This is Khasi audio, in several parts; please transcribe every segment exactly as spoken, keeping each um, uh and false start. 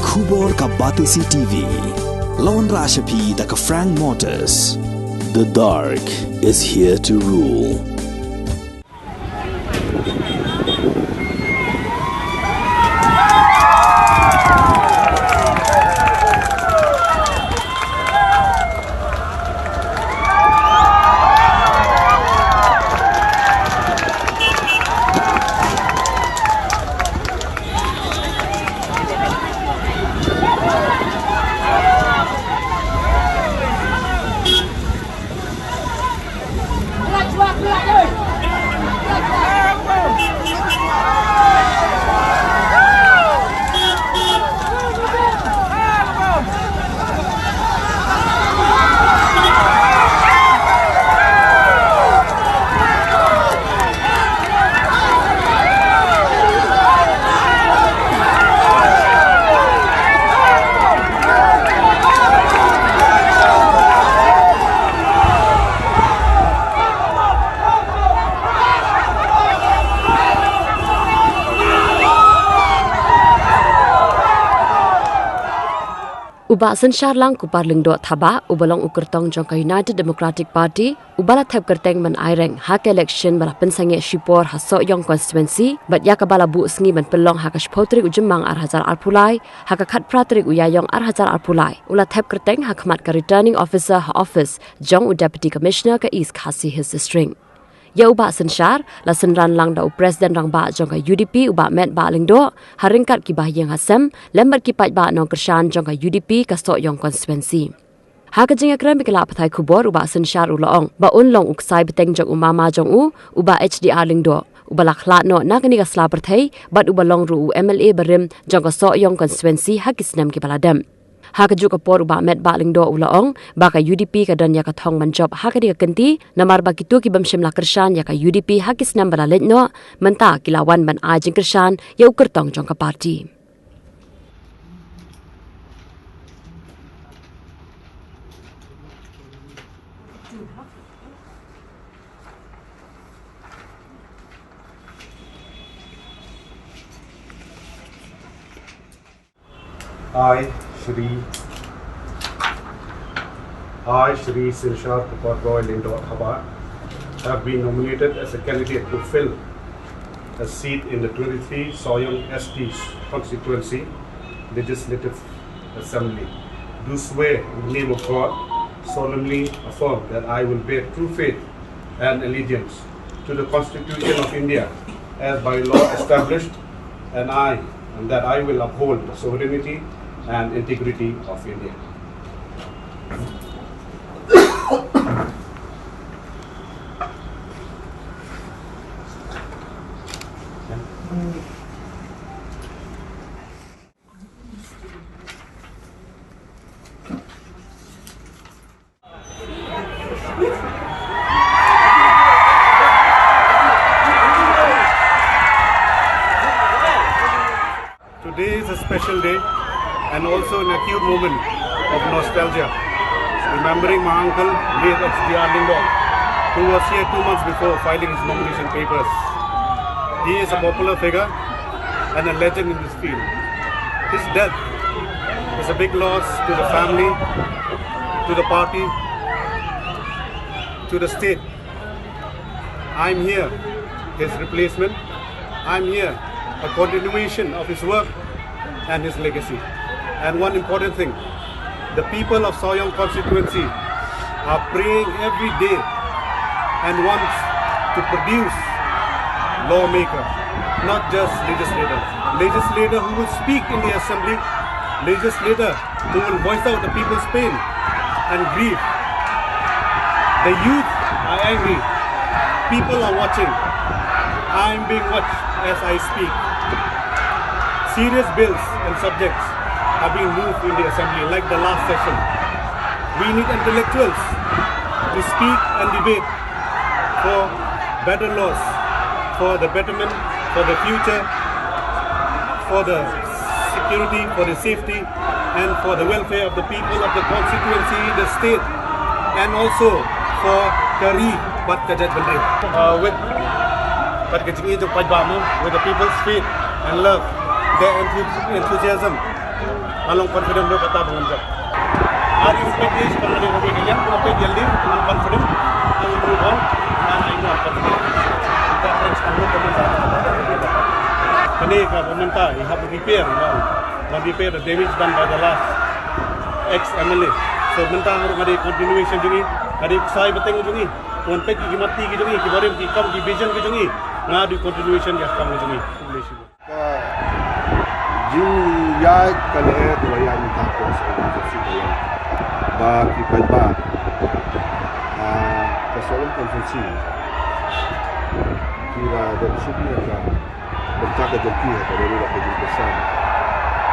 Khubor ka Batesi T V. La wanrah sha phi da ka Frank Motors. The dark is here to rule. U Bah Synshar Langkupar Lyngdoh Thabah, uba long u kyrtong jong ka United Democratic Party, uba la thep kyrteng ban aireng ha ka election ba la pynsangeh shipor ha Sohiong constituency, bad ïa kaba la buh sngi ban pynlong ha ka shiphew tarik u Jymmang ar hajar arphew lai, ha ka khatphra tarik u Ïaïong ar hajar arphew lai, u la thep kyrteng ha khmat ka Returning Officer ha office jong u Deputy Commissioner ka East Khasi Hills District. Ïa u Bah Synshar la synran lang da u President Rangbah jong ka U D P, u Bah Metbah Lyngdoh, ha ryngkat ki bahaïing hasem lem bad ki paidbah nongkyrshan jong ka U D P ka Sohiong constituency. Ha ka jingïakren bad ki lad pathai khubor, u Bah Synshar u la ong ba un long u ksai bteng jong u mama jong u, u Bah H D R Lyngdoh, uba la khlad noh na kane ka sla pyrthei bad uba long ruh u M L A barim jong ka Sohiong constituency ha ki snem kiba la dep. Ha kajuh ka por, u Bah Metbah Lyngdoh u la ong ba ka U D P ka don ïa ka thong ban jop ha kane ka kynti, namar ba kito ki bym shym la kyrshan ïa ka U D P ha ki snem ba la leit noh, mynta ki la wan ban ai jingkyrshan ïa u kyrtong jong ka party. I, Shri, I, Shri Synshar Kuparjoy Lyngdoh Thabah, have been nominated as a candidate to fill a seat in the twenty-three Sohiong S T constituency Legislative Assembly. Do swear in the name of God, solemnly affirm that I will bear true faith and allegiance to the Constitution of India as by law established, and I, and that I will uphold the sovereignty and integrity of India. Today is a special day and also an acute moment of nostalgia, remembering my uncle, late H D R Lyngdoh, who was here two months before filing his nomination papers. He is a popular figure and a legend in this field. His death is a big loss to the family, to the party, to the state. I'm here, his replacement. I'm here, a continuation of his work and his legacy. And one important thing, the people of Sohiong constituency are praying every day and wants to produce lawmaker, not just legislator. Legislator who will speak in the assembly, legislator who will voice out the people's pain and grief. The youth are angry. People are watching. I'm being watched as I speak. Serious bills and subjects are being moved in the assembly, like the last session. We need intellectuals to speak and debate for better laws, for the betterment, for the future, for the security, for the safety, and for the welfare of the people of the constituency, the state, and also for ka ri bad ka jaitbynriew. Uh, with, bad ka jingïeit jong paidbah mo, with the people's faith and love, their enthu-, enthusiasm, Nga long confident ruh kata ba ngan jop. Nga dei u paidbah, nga dei u paidbah, nga dei confident. Nga long confident. Nga long confident. Nga long confident. Kane ka ba mynta i hap repair, nga repair the damage done by the last ex M L A. So mynta nga dei continuation jong ngi, nga dei u ksai bteng jong ngi. Wan peit ki mati ki jong ngi, ki barim ki kam ki vision ki jong ngi. Nga dei continuation ïa kam ki jong ngi. Ka jingïaid ka lyer kaba ïaid mynta ka sawdong constituency ka long ba ki paidbah, ah, ka sawdong constituency kiba don shuh ïa ka bynta ka jong ki ha kaba ïadei bad ka jingpyrshang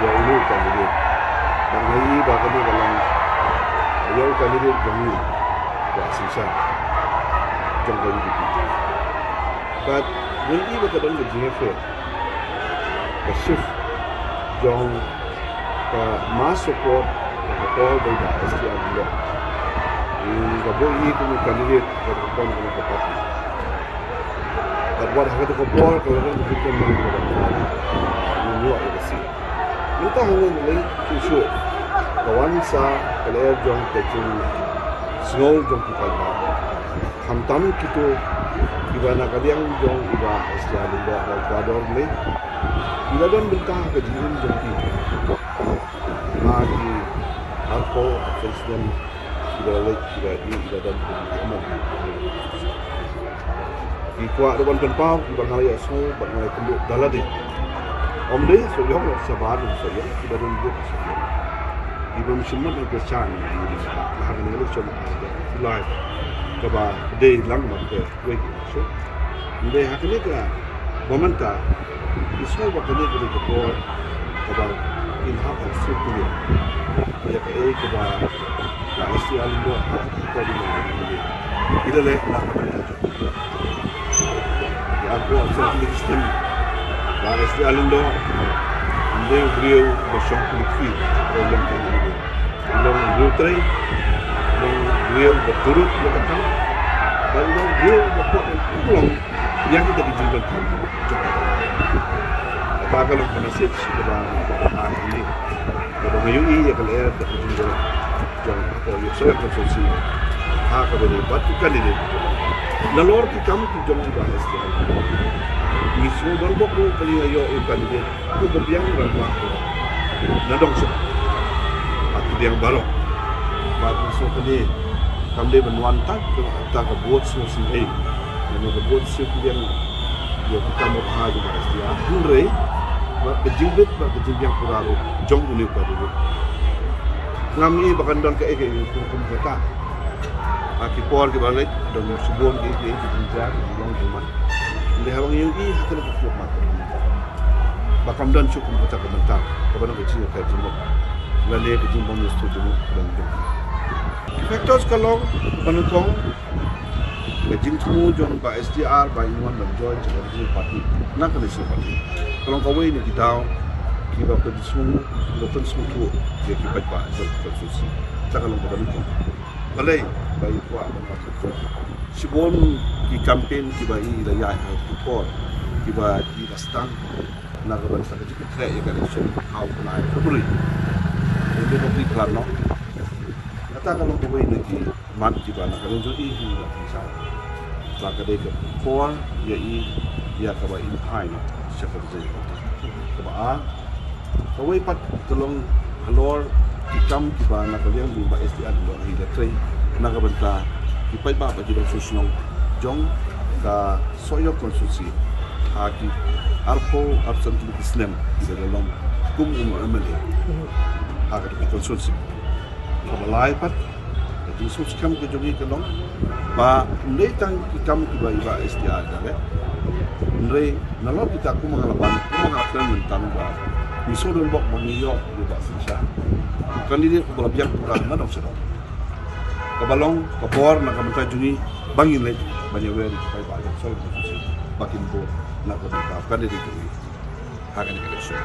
ïa une u candidate. Bad nga ïohi ba kane ka long ïa u candidate jong ngi, ka synshar jong ka U D P. Bad nga ïohi ba ka don ka jingïakhun ka shift jong ka mass support ka por ba i Bah S T R Lyngdoh, ka buh ïa i kum u candidate ka por kum ka party. Bad wat ha kata ka por ka la don ka jingkyrmen ka la don ka la don. Ngin ïoh ïa ka seat. Mynta hangne ngi leit shuh shuh ka wan sa ka lyer jong ka jingsngew jong ki paidbah. Khamtam kito kiba na ka liang jong i Bah S T R Lyngdoh, ba u kordor Blei, ki la don bynta ha ka jingim jong ki. Ma ki arphew arphew snem kiba la leit, kiba ïa, kiba don, kiba ïa, ki kwah ruh ban pynpaw, kiba nga la ïohsngew bad nga la ïakynduh da lade. Ym dei shu ïoh, shabar ruh shu ïoh, kiba don buh shu ïoh. Kiba ym shym mut na ka chan, ha kane ka election, live kaba dei lang bad ka wei ki election. Ym dei ha kane ka ba mynta, i sngew ba kane ka dei ka por kaba in hap ban sngewthuh ïa kaei kaba Bah S T R Lyngdoh, ka dei ka dei. I la leh na ka bynta jong ki. Ki arphew arphew snem, Bah S T R Lyngdoh ym dei u briew ba shong kylli kti, ba long kylli kti. I long u briew trei, i long u briew ba turut ïa ka kam, bad i long u briew ba kwah ban pynlong ïa kita ki jingdonkam jong ka. Kata ka long ka message kaba nga ai hangne. Kaba nga ïohi ïa ka lyer da ka jingdonkam jong ka Sohiong constituency ha kaba ïadei bad ki candidate. Nalor ki kam ki jong i Bah S T R, ngi shu don bok ruh kane, nga ïoh ïa u candidate uba biang rangbah na dong sha, bad ki biang baroh. Bad ngi shu kane kam dei ban wan tang ka, tang ka vote sngewsih ei, kane ka vote sngewsih biang ïa ka kam ba bha jong Bah S T R. Hynrei bad ka jingbit bad ka jingbiang pura ruh jong une u candidate. Ngam i ba kan don kaei kaei kum kum kata. Ha ki por kiba leit don shibun kiei kiei ki jingjia ki jinglong jingman. Hynrei haba ngi ïohi ha kane ka khlieh mat ba kam don shuh kum kata ka bynta kaba don ka jingïakher jingmut lane ka jingbym ïasngewthuh jingmut ka long jong ki. Ki factors ka long ba nyngkong ka jingthmu jong Bah S T R ba in wan ban join jong ka National Party na ka National Party. Ka long kawei na ki daw kiba pynsngew, kiba pynsngewthuh ïa ki paidbah jong ka constituency. Kata ka long kaba nyngkong. Balei ba i kwah ban wan ban join? Shibun ki campaign kiba i la ïaid ha ki por kiba i la sdang na ka bynta ka jingpynkhreh ïa ka election ha u bnai February. Ïa ka February ka long, kata ka long kawei na ki mat kiba na ka liang jong i hi la pynshai ba ka dei ka por ïa i ïa kaba in phai noh sha ka rijing. Kaba ar, kawei pat ka long halor ki kam kiba na ka liang jong Bah S T R Lyngdoh hi la trei na ka bynta ki paidbah ba ki nongshong shnong jong ka Sohiong constituency ha ki arphew arphew san tylli ki snem kiba la long kum u M L A ha ka constituency. Kaba lai pat, ka jingsngewskhem ka jong ngi ka long ba ym dei tang ki kam kiba i Bah S T R i la leh, hynrei nalor kita, kumba nga la ban, kumba nga la kren mynta, ba ngi shu don bok ba ngi ïoh ïa u Bah Synshar, u candidate uba la biang pura na dong sha dong. Kaba long ka bor na ka bynta jong ngi ba ngin leit ban ïawer ïa ki paidbah jong Sohiong constituency ba kin vote na ka bynta u candidate jong ngi ha kane ka election.